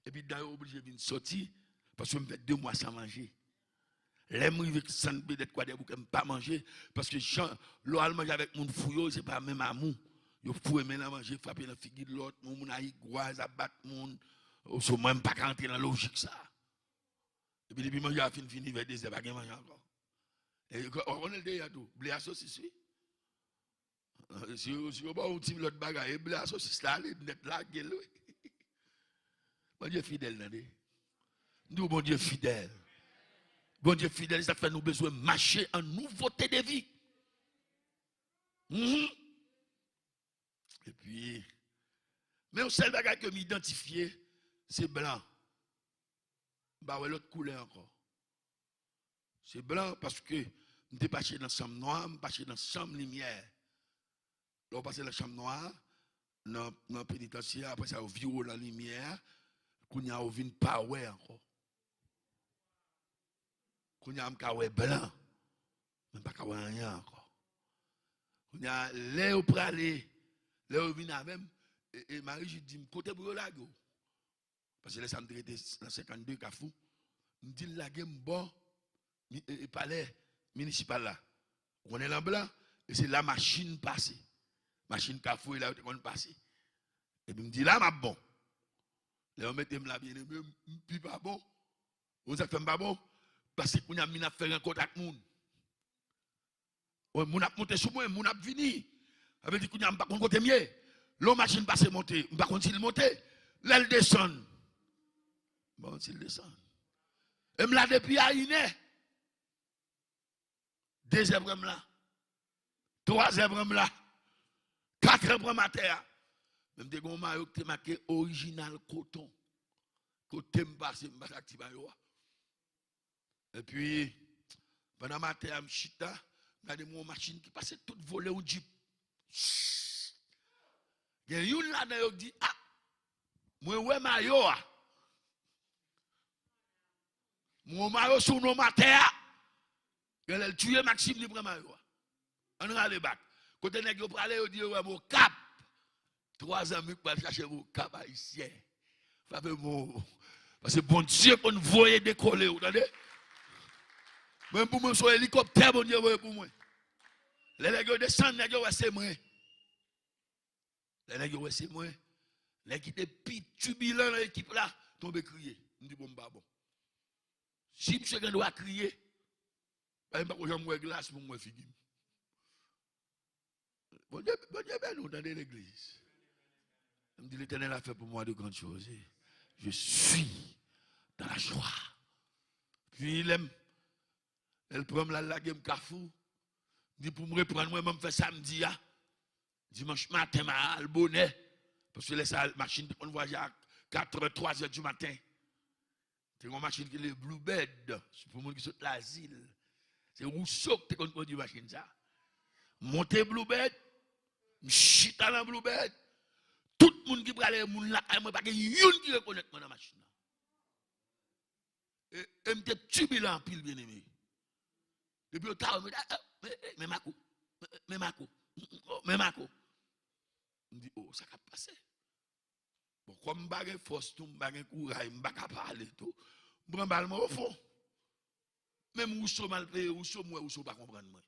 Epi dan yo oblije vin sòti, paske m fè de mwa san manje. Lè m rive Sann Bèdèt, Kwadèboukè, m pa manje, paske jan lè w al manje avèk moun fou yo, se pa menm amou. Yo foure men nan manje, frape nan figi lòt, yon moun a igwaz, ap bat moun. Oswa mwen, m pa ka antre nan lojik sa. Epi depi manje a fin fini, vè dezè, pa gen manje ankò. E w konnen l te ye tou, ble a sosis, wi. Si, si yo ba w yon ti lòt bagay, e ble a sosis la, ale nèt, lage l, wi. Bondye fidèl, tande. M di w, Bondye fidèl. Bondye fidèl, se sa k fè nou bezwen mache an nouvote de vi. Mhm. Epi, men yon sèl bagay ke m idantifye, se blan. M pa wè lòt koulè ankò. Se blan, paske m te mache nan chanm nwa, m mache nan chanm limyè. Lè w pase nan chanm nwa, nan, nan penitansye a, apre sa, yo vire w nan limyè a, kounye a, ou vin pa wè ankò. Kounye a, m ka wè blan, men m pa ka wè anyen ankò. Kounye a, lè yo prale, lè yo vin avè m, e, e Marijit di m, kote pou yo lage w? Paske lè sa a m te rete nan senkannde Kafou. M di l lage m bò mi-, e, e, palè minisipal la. Ou konnen nan blan, e se la machin pase. Machin Kafou, e la yo te konn pase. Epi m di, la m ap bon. Lè yo mete m la, byeneme, m pi pa bon. Ou konn sa k fè m pa bon? Paske kounye a m vin ap fè rankont ak moun. Wi, moun ap monte sou mwen, moun ap vini. Sa vle di kounye a m pa konn kote m ye. Lè yon machin pase monte, m pa konn si l monte. Lè l desann, m pa konn si l desann. E m la depi a inè. Dezè pran m la. Twazè pran m la. Katrè pran m atè a. Men m te gen yon mayo ki te make orijinal koton. Kote m pase, m pase ak ti mayo a. Epi, pandan m atè a, m chita, m gade m wè yon machin ki pase tout vole yon djip. Gen youn ladan yo ki di, a, mwen wè mayo a. M wè yon mayo sou non m atè a. Genlè l tiye Maxime, li pran mayo a. Ann rale bak. Kote nèg yo prale, yo di yo wè m Okap. Twa zanmi k pral chache m Okap, Ayisyen. Frape m. Paske Bondye konn voye dekole w, tande? Mwen, pou mwen, se yon elikoptè Bondye voye pou mwen. Lè nèg yo desann, nèg yo wè se mwen. Lè nèg yo wè se mwen, nèg ki te pi tibilan nan ekip la tonbe kriye. M di, bon, m pa bon. Si misye gen dwa kriye, paske m pa ko janm wè glas pou m wè figi m. Bondye, Bondye beni w, tande, legliz. M di, Letènèl a fè pou mwen de grann choz. Je suis dans la joie. Pi lè m, lè l pran m, l al lage m Kafou. M di, pou m reprann mwen, ban m fè sa m di a. Dimanch maten, m a al bonè. Paske lè sa a, machin te konn vwayaje a katrè, twazè di maten. Te gen yon machin ki rele Bluebird, se pou moun ki sot Lazil. Se Rousseau ki te konn kondui machin sa. Monte Bluebird, m chita nan Bluebird. Tout moun ki prale, moun lakay mwen, pa gen youn ki rekonèt mwen nan machin nan. E, e m te tibilan anpil, byeneme. Depi yo ta wè m, yo ta, "Eh, men, men, men Marco, men, men Marco, oh, men Marco." M di, "Oh, sa k ap pase?" Bon, kòm m pa gen fòs tou, m pa gen kouray, m pa ka pale tou, m pran bal mwen ofon. Menm Rousseau m al peye Rousseau, m wè Rousseau pa konprann mwen.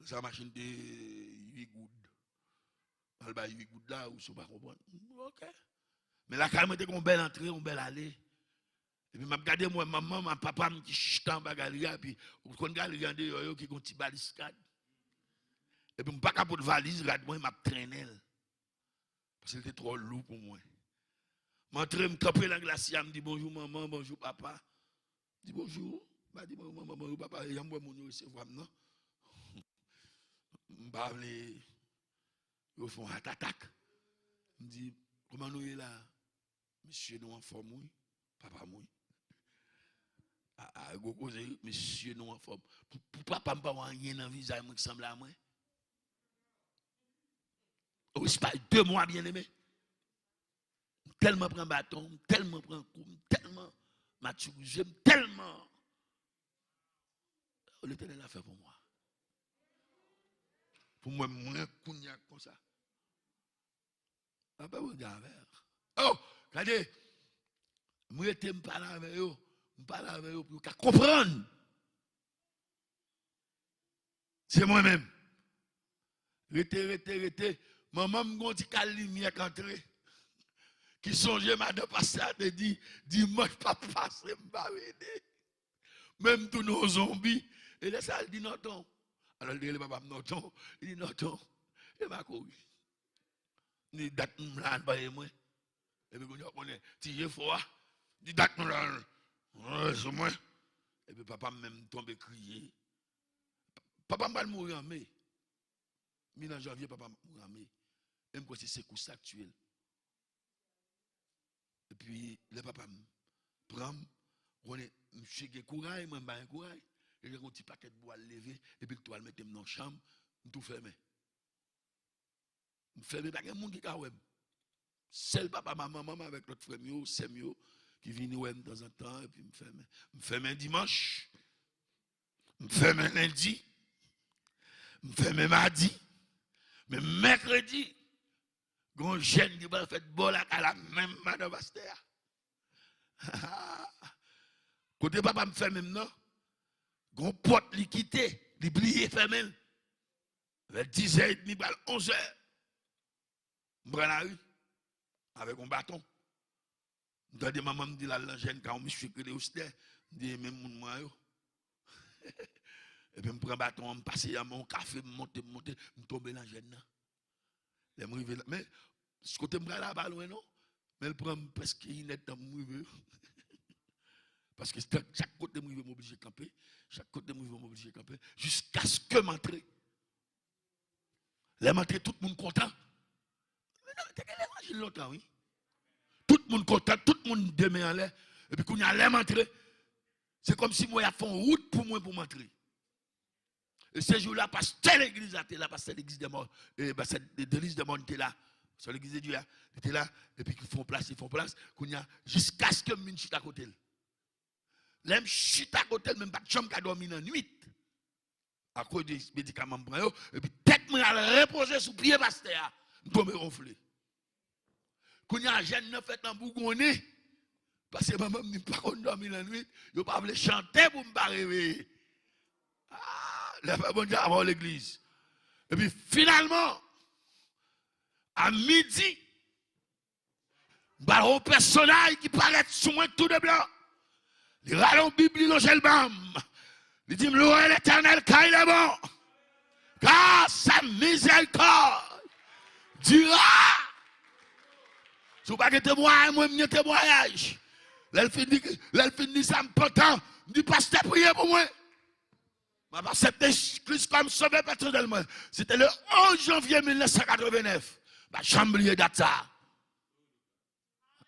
Sa machin te uit goud. M al bay uit goud la, Rousseau pa konprann. M di, "Ok." Men lakay mwen te gen yon bèl antre, yon bèl ale. Epi m ap gade, m wè manman m ak papa m ki chita anba galri a, epi ou konn galri andeyò yo ki gen yon ti baliskad. Epi m pa ka pot valiz rad mwen, m ap trennen l. Paske l te twò lou pou mwen. M antre, m kanpe nan glasye a, m di, "Bonjou manman, bonjou papa." M di, "Bonjou." M pa di, "Bonjou manman, bonjou papa." E jan m wè moun yo resevwa m nan, m pa vle yo fè yon heart attack. M di, "Kòman nou ye la?" "Mesye, nou anfòm wi, papa m wi." A, a, gwo koze wi, "Mesye, nou anfòm." Pou, pou papa m pa wè anyen nan vizaj mwen ki sanble a mwen. Ou espay de mwa, byeneme. M tèlman pran baton, m tèlman pran kou, m tèlman matirize, m tèlman. Letènèl a fè pou mwen. Pou mwen, mwen kounye a konsa. Apa Bondye avè l. Oh, gade, m rete, m pale avè yo. M pale avè yo pou yo ka konprann. Se mwen menm. Rete, rete, rete. Manman m gon ti kal limyè k antre. Ki sonje madan pastè a te di, dimanch p ap pase, m pa vini. Men m tounen yon zonbi. E lè sa a, l di, "Non, ton." Alò, l te rele papa m, "Non, ton." Li di, "Non, ton." E m a kouri. Li di, "Dat m la, al pale mwen." Epi kounye a, w konnen, ti je fò a. Li di, "Dat m la, al sou mwen." Epi papa m menm tonbe kriye. Papa m pral mouri an me. Mi nan janvye, papa m ap mouri an me. E m kwè se sekous la k tiye l. Epi, lè papa m pran m, konnen misye gen kouray, mwen m pa gen kouray. Li gen yon ti pakèt bwa l leve, epi l tou al mete m nan yon chanm, m tou fèmen. M fèmen, pa gen moun ki ka wè m. Sèl papa m, manman m avèk lòt frè m yo, sè m yo, ki vini wè m tanzantan, epi m fèmen. M fèmen dimanch, m fèmen lendi, m fèmen madi, men mèkredi, gen yon jèn ki pral fèt bò lakay la, menm madan pastè a. Kote papa m fèmen m nan, gen yon pòt li kite, li bliye fèmen l. Vè dizè edmi pral onzè, m pran lari avèk yon baton. M tande manman m di l al nan jèn ka yon misye k rele Ostè. M di, "E menm moun mwen yo." Epi m pran baton an, m pase anba yon kafe, m monte, m monte, m tonbe nan jèn nan. Lè m rive la, men, kote m pral la pa lwen non. Men l pran m prèske inèdtan pou m rive. Paske chak, chak kote m rive, m oblije kanpe. Chak kote m rive, m oblije kanpe. Jiskaske m antre. Lè m antre, tout moun kontan. Men non, te gen levanjil lontan, wi. Tout moun kontan, tout moun de men anlè. Epi kounye a, lè m antre, se kòmsi m wè y ap fè yon wout pou mwen pou m antre. E se jou la, pastè legliz la te la, pastè legliz de mò, e, pastè de, de legliz de mòn te la, pastè legliz de Dye a, li te la, epi ki fè yon plas, li fè yon plas, kounye a, jiskaske m vin chita kote l. Lè m chita kote l, men m pa t janm ka dòmi nan nwit. Akoz de medikaman m pran yo, epi tèt mwen al repoze sou pye pastè a, m tonbe wonfle. Kounye a, jèn nan fè tanbou gwonnen, paske manman m di m pa konn dòmi lannwit, yo pa vle chante pou m pa reveye. Ah, lapè Bondye avè w, legliz. Epi finalman, a midi, m pral wè yon pèsonaj ki parèt sou mwen tou de blan. Li rale yon Bib, li lonje l ban m. Li di m, "Louez l'Éternel, car il est bon, car sa miséricorde durera." Si w pa gen temwayaj, mwen, m gen temwayaj. Lè l fin di, lè l fin di sa, m pantan. M di, "Pastè, priye pou mwen." M ap aksepte Kris kòm sovè pèsonèl mwen. Se te le onz janvye mil nèf san katrevenèf. M pa janm bliye dat sa a.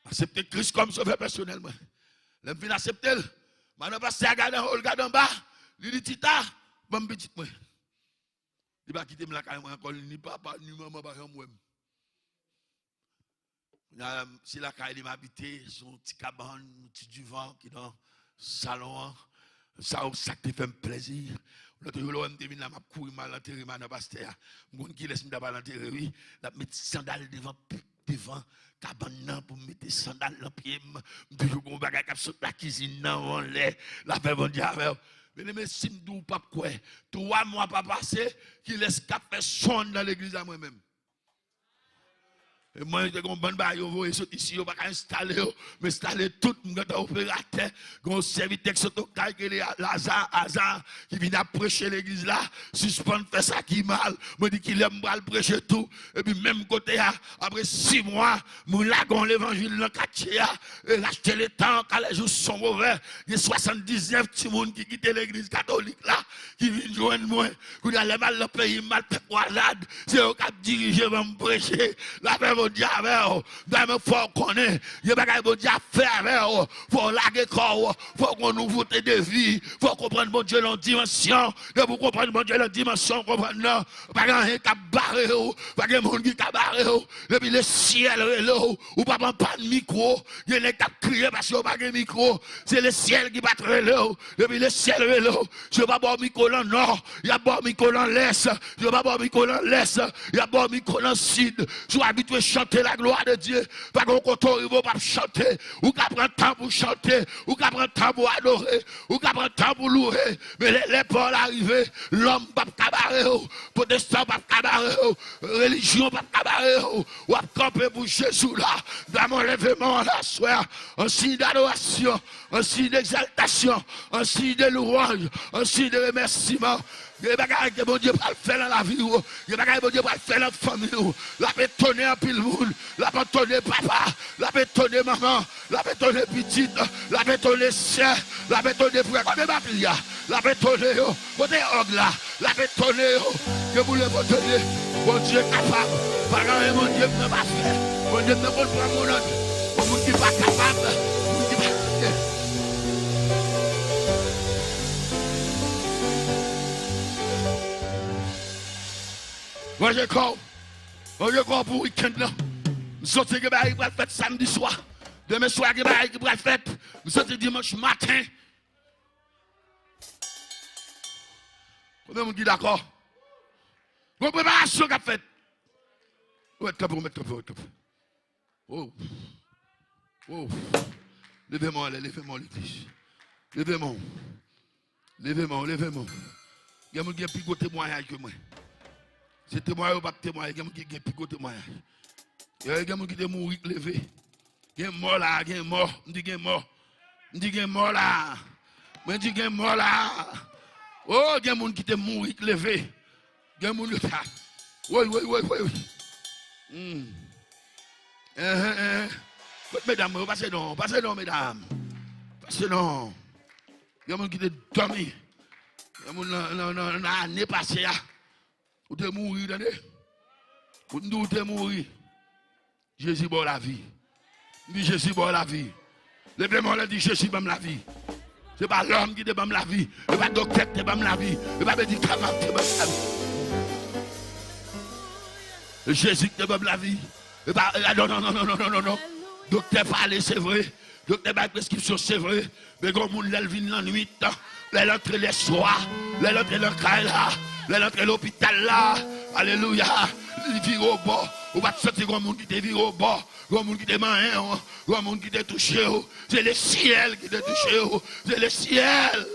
M aksepte Kris kòm sovè pèsonèl mwen. Lè m fin aksepte l, madan pastè a gade anwo, l gade anba, li di, "Tita, ban m pitit mwen." Li pa kite m lakay mwen ankò, ni papa, ni manman pa janm wè m. Kounye a, se lakay li m abite, se yon ti kabann, yon ti divan ki nan salon an. Sa, sa k te fè m plèzi. Lòt jou, lè w wè m te vin la, m ap kouri, m al antere madan pastè a. M konn kilès m t ap al antere, wi. L ap met sandal devan, devan kabann nan pou m mete sandal nan pye m. M toujou gen yon bagay k ap sot lakizin nan, anlè. Lapè Bondye avè w. Byeneme, si m di w, w p ap kwè. Twa mwa pa pase, kilès k ap fè son nan legliz la? Mwen menm. E mwen, te gen yon bann bagay yo voye sot isi, yo pa ka enstale yo. M enstale tout, m gentan operatè. Gen yon sèvitè k sot Okay, ki rele Laza, Aza, ki vin ap preche legliz la. Sispann fè sa ki mal. Mwen di, "Kilè m pral preche tou?" Epi menm kote a, apre sis mwa, mwen lage yon levanjil nan katye a. E rachte letan, quand les jours sont mauvais, gen swasanndiznèf timoun ki kite legliz katolik la, ki vin jwenn mwen. Kounye a, lè m al nan peyi m, m al fè kwazad, se yo k ap dirije ban m preche. Lapè Bondye avè w. Dayè, men fò w konnen, gen bagay Bondye ap fè avè w. Fò w lage kò w. Fò w gen yon nouvote de vi. Fò w konprann Bondye nan yon dimansyon. Depi w konprann Bondye nan dimansyon w konprann nan, pa gen anyen k ap bare w. Pa gen moun ki ka bare w. Depi lesyèl rele w, ou p ap anpann mikwo. Gen nèg k ap kriye paske yo pa gen mikwo. Se lesyèl ki pa t rele w. Depi lesyèl rele w, si yo pa ba w mikwo, mikwo nan nò, y ap ba w mikwo nan lès. Si yo pa ba w mikwo nan lès, y ap ba w mikwo nan sid. Si w abitye chante la gloire de Dieu, pa gen kote w rive w p ap chante. Ou ka pran tan pou chante, ou ka pran tan pou adore, ou ka pran tan pou louwe. Men lè, lè pa w la rive, lòm p ap ka bare w, pwotestan p ap ka bare w, relijyon p ap ka bare w. W ap kanpe pou Jezi w la. Dam, leve men w la aswè a, an siy dadorasyon, an siy degzaltasyon, an siy de louwanj, an siy de remèsiman. Gen bagay ke Bondye pral fè nan lavi w. Gen bagay Bondye pral fè nan fanmi w. L ap etone anpil moun. L ap etone papa. L ap etone manman. L ap etone pitit. L ap etone sè. L ap etone frè. Kote batri a? L ap etone yo. Kote òg la? L ap etone yo. Gen moun l ap etone. Bondye kapab. Pa gen anyen Bondye m nan pa fè. Bondye m nan konn pran moun an. Yon moun ki pa kapab. Moun ki pa. Ranje kò w. Ranje kò w pou wikenn nan. M santi gen bagay ki pral fèt samdi swa. Demen swa gen bagay ki pral fèt. M santi dimanch maten. Konbyen moun ki dakò? Gon preparasyon k ap fèt. Ou mèt kanpe, ou mèt kanpe, ou mèt kanpe. Oh. Oh. Leve men w anlè, leve men w legliz. Leve men w. Leve men w, leve men w. Gen moun ki gen pi gwo temwayaj ke mwen. Se temwayaj yo p ap temwaye, gen moun ki gen pi gwo temwayaj. Yo, gen moun ki te mouri k leve. Gen mò la, gen mò. M di gen mò. M di gen mò la. Mwen di gen mò la. Oh, gen moun ki te mouri k leve. Gen moun yo ta. Woy, woy, woy, woy. Hmm. Enhen, enhen. Kot medam mwen yo? Pase non, pase non, medam. Pase non. Gen moun ki te dòmi. Gen moun nan, nan, nan, nan ane pase a. Ou te mouri, tande. Ou, m di w te mouri. Jezi ba w lavi. M di Jezi ba w lavi. Leve men w anlè, di Jezi ban m lavi. Se pa lòm ki te ban m lavi. Se pa doktè ki te ban m lavi. Se pa medikaman ki te ban m lavi. Se Jezi ki te ban m lavi. Se pa, non, non, non, non, non, non, non, non. Doktè pale, se vre. Doktè bay preskripsyon, se vre. Men gen moun, lè l vin lannwit, lè l antre lèswa, lè l antre nan kay la, lè l antre lopital la, alelouya, li vire obò. Ou pa t santi gen moun ki te vire obò, gen moun ki te manyen w, gen moun ki te touche w. Se lesyèl ki te touche w. Se lesyèl.